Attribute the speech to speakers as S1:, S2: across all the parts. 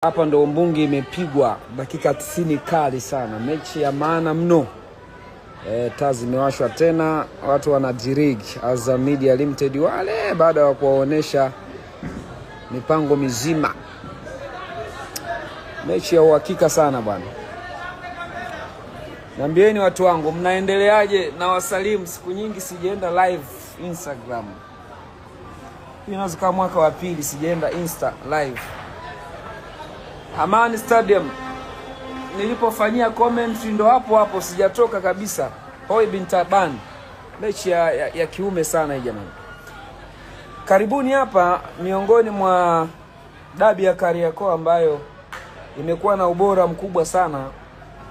S1: Hapa ndo mbungi imepigwa dakika 90 kali sana, mechi ya maana mno. Taa zimewashwa tena, watu wanajirig Azam Media Limited wale, baada ya kuwaonesha mipango mizima. Mechi ya uhakika sana bwana. Niambieni watu wangu, mnaendeleaje? Na wasalimu, siku nyingi sijaenda live Instagram. Hii inaweza kama mwaka wa pili sijaenda Insta live. Amani Stadium nilipofanyia commentary ndo hapo hapo, sijatoka kabisa. Hoi bin Taban, mechi ya kiume sana hii jamani. Karibuni hapa miongoni mwa dabi ya Kariakoo ambayo imekuwa na ubora mkubwa sana.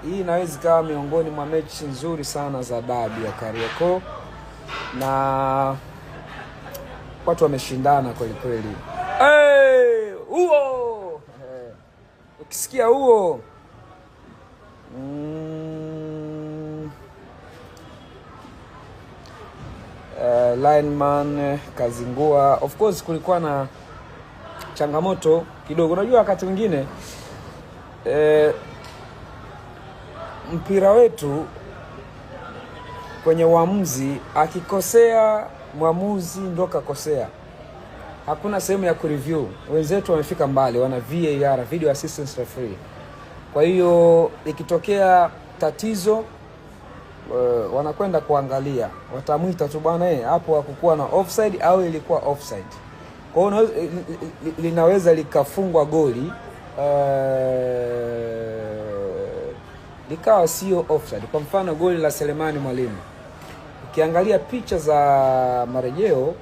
S1: Hii inaweza ikawa miongoni mwa mechi nzuri sana za dabi ya Kariakoo na watu wameshindana kweli kweli. Hey, huo hey. Ukisikia huo lineman kazingua. Of course kulikuwa na changamoto kidogo. Unajua wakati mwingine mpira wetu kwenye uamuzi, akikosea mwamuzi ndo kakosea, hakuna sehemu ya kureview. Wenzetu wamefika mbali, wana VAR, video assistance referee. Kwa hiyo ikitokea tatizo wanakwenda kuangalia, watamwita tu bwana, hapo hakukuwa na offside au ilikuwa offside. Kwa hiyo linaweza likafungwa goli likawa sio offside. Kwa mfano goli la Selemani Mwalimu, ukiangalia picha za marejeo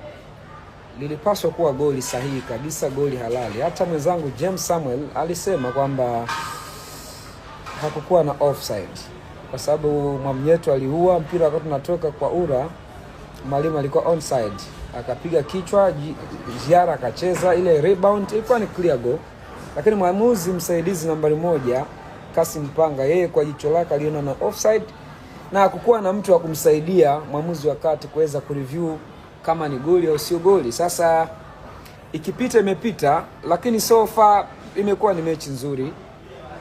S1: lilipaswa kuwa goli sahihi kabisa, goli halali. Hata mwenzangu James Samuel alisema kwamba hakukuwa na offside kwa sababu Mwamnyeto aliua mpira wakati unatoka kwa ura, Mwalimu alikuwa onside, akapiga kichwa, Ziara akacheza ile rebound, ilikuwa ni clear goal, lakini mwamuzi msaidizi nambari 1 Kasim Panga, yeye kwa jicho lake aliona na offside na hakukuwa na mtu wa kumsaidia mwamuzi wa kati kuweza kureview kama ni goli au sio goli. Sasa ikipita imepita, lakini so far imekuwa ni mechi nzuri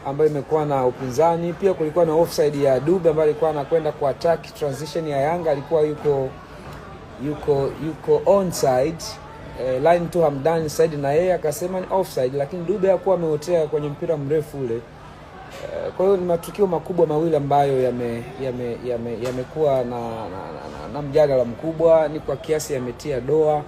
S1: ambayo imekuwa na upinzani. Pia kulikuwa na offside ya Dube ambaye alikuwa anakwenda ku attack transition ya Yanga, alikuwa yuko onside line tu Hamdani Said na yeye akasema ni offside, lakini Dube hakuwa ameotea kwenye mpira mrefu ule. Kwa hiyo ni matukio makubwa mawili ambayo yamekuwa na mjadala mkubwa, ni kwa kiasi yametia doa,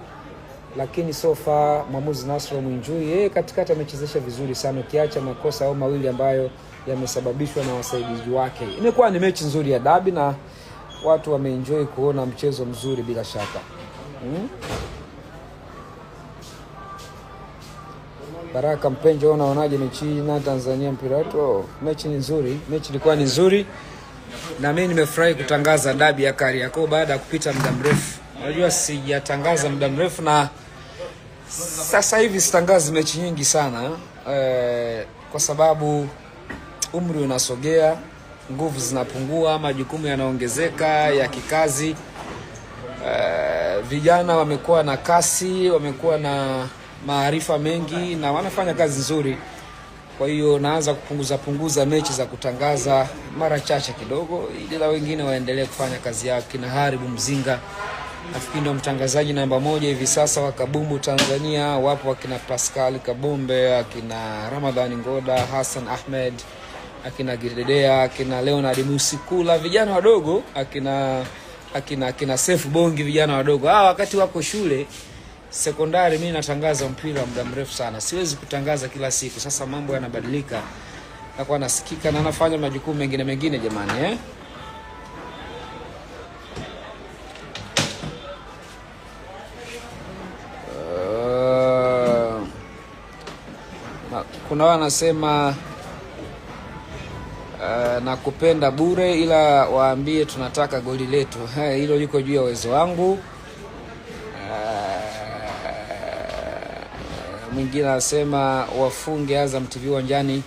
S1: lakini so far mwamuzi Nasro Mwinjui yeye katikati amechezesha vizuri sana, ukiacha makosa au mawili ambayo yamesababishwa na wasaidizi wake. Imekuwa ni mechi nzuri ya dabi na watu wameenjoy kuona mchezo mzuri bila shaka. Baraka Mpenjo, unaonaje mechi na Tanzania mpira wetu? Mechi ni nzuri, mechi ilikuwa ni nzuri na mimi nimefurahi kutangaza dabi ya Kariakoo baada ya kupita muda mrefu. Unajua sijatangaza muda mrefu na sasa hivi sitangazi mechi nyingi sana kwa sababu umri unasogea, nguvu zinapungua, majukumu yanaongezeka ya kikazi. Vijana wamekuwa na kasi, wamekuwa na maarifa mengi na wanafanya kazi nzuri. Kwa hiyo naanza kupunguza mechi za kutangaza mara chache kidogo, ili la wengine waendelee kufanya kazi yao. Kina Haribu Mzinga nafikiri ndio mtangazaji namba 1 hivi sasa wa kabumbu Tanzania. Wapo akina Pascal Kabombe, akina Ramadhani Ngoda, Hassan Ahmed, akina Gidedea, akina Leonard Musikula, vijana wadogo, akina Sefu Bongi, vijana wadogo. Hawa wakati wako shule sekondari, mimi natangaza mpira muda mrefu sana, siwezi kutangaza kila siku. Sasa mambo yanabadilika, nakuwa nasikika na nafanya majukumu mengine mengine jamani, Kuna wanasema nakupenda bure, ila waambie tunataka goli letu. Hilo liko juu ya uwezo wangu. Mwingine anasema wafunge Azam TV uwanjani.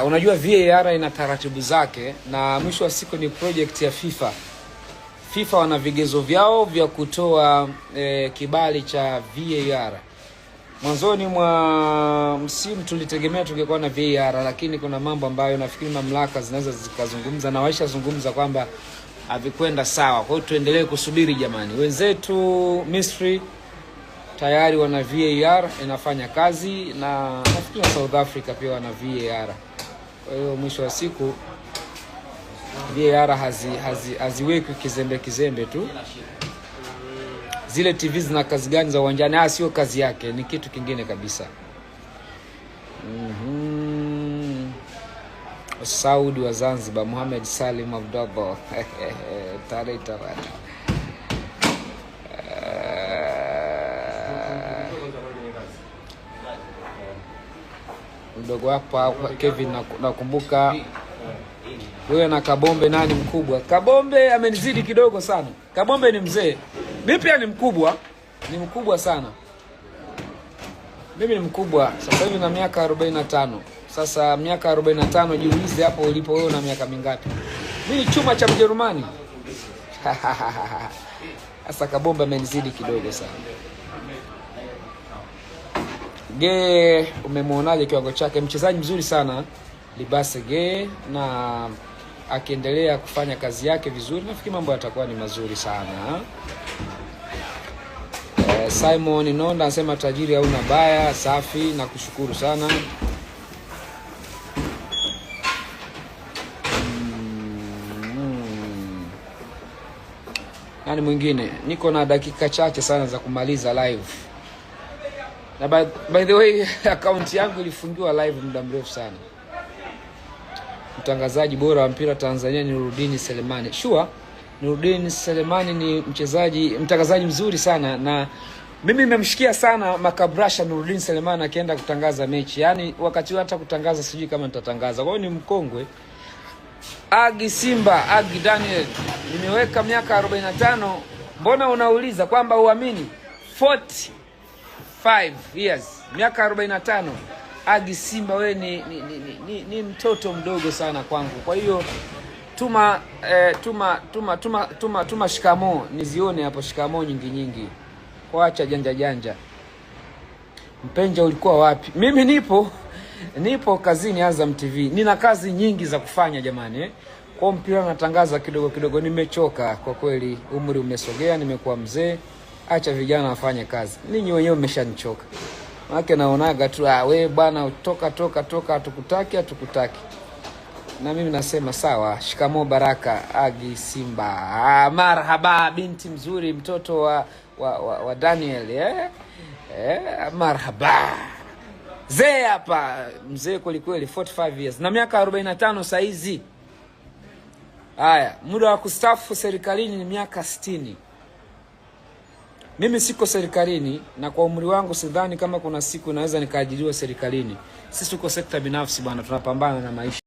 S1: Unajua VAR ina taratibu zake na mwisho wa siku ni project ya FIFA. FIFA wana vigezo vyao vya kutoa kibali cha VAR. Mwanzoni mwa msimu tulitegemea tungekuwa na VAR, lakini kuna mambo ambayo nafikiri mamlaka zinaweza zikazungumza na waishazungumza kwamba havikwenda sawa. Kwa hiyo tuendelee kusubiri jamani. Wenzetu Misri tayari wana VAR inafanya kazi, na nafikiri na South Africa pia wana VAR. Kwa hiyo mwisho wa siku VAR haziwekwi kizembe kizembe tu. Zile TV zina kazi gani za uwanjani? Ah, sio kazi yake, ni kitu kingine kabisa. Saudi wa Zanzibar, Mohamed Salim Abdallah tarehe tawala. Mdogo wako hapa Kevin, nakumbuka wewe na Kabombe, nani mkubwa? Kabombe amenizidi kidogo sana. Kabombe ni mzee, mimi pia ni mkubwa, ni mkubwa sana. Mimi ni mkubwa sasa hivi na miaka 45. Sasa miaka 45, jiulize hapo ulipo wewe una miaka mingapi? Mimi ni chuma cha Mjerumani. Sasa Kabombe amenizidi kidogo sana. Ge, umemwonaje kiwango chake? Mchezaji mzuri sana Libase Ge, na akiendelea kufanya kazi yake vizuri, nafikiri mambo yatakuwa ni mazuri sana. Simon Nonda anasema tajiri hauna baya, safi na kushukuru sana. Nani mwingine? Niko na dakika chache sana za kumaliza live. Na by the way account yangu ilifungiwa live muda mrefu sana. Mtangazaji bora wa mpira Tanzania ni Nurudini Selemani. Sure, Nurudini Selemani ni mtangazaji mzuri sana, na mimi nimemshikia sana makabrasha Nurudini Selemani akienda kutangaza mechi. Yaani wakati hata kutangaza sijui kama nitatangaza. Kwa hiyo ni mkongwe. Agi Simba, Agi Daniel, nimeweka miaka 45, mbona unauliza kwamba uamini? 45 years, miaka 45. Agi Simba, we ni mtoto mdogo sana kwangu. Kwa hiyo tuma tuma tuma tuma tuma tuma shikamoo nizione hapo, shikamoo nyingi nyingi. Kuacha janja janja. Mpenja ulikuwa wapi? Mimi nipo kazini Azam TV. Nina kazi nyingi za kufanya jamani, eh? Kwa mpira natangaza kidogo kidogo, nimechoka kwa kweli, umri umesogea, nimekuwa mzee. Acha vijana wafanye kazi. Ninyi wenyewe mmeshanichoka. Maana naonaga tu, we bwana toka toka toka, hatukutaki hatukutaki. Na mimi nasema sawa, shikamoo Baraka Agi Simba. Marhaba binti mzuri, mtoto wa Daniel, eh? Marhaba. Zee hapa, mzee kweli kweli, 45 years. Na miaka 45 saizi. Haya, muda wa kustaafu serikalini ni miaka 60. Mimi siko serikalini na kwa umri wangu sidhani kama kuna siku naweza nikaajiriwa serikalini. Sisi tuko sekta binafsi bwana, tunapambana na maisha.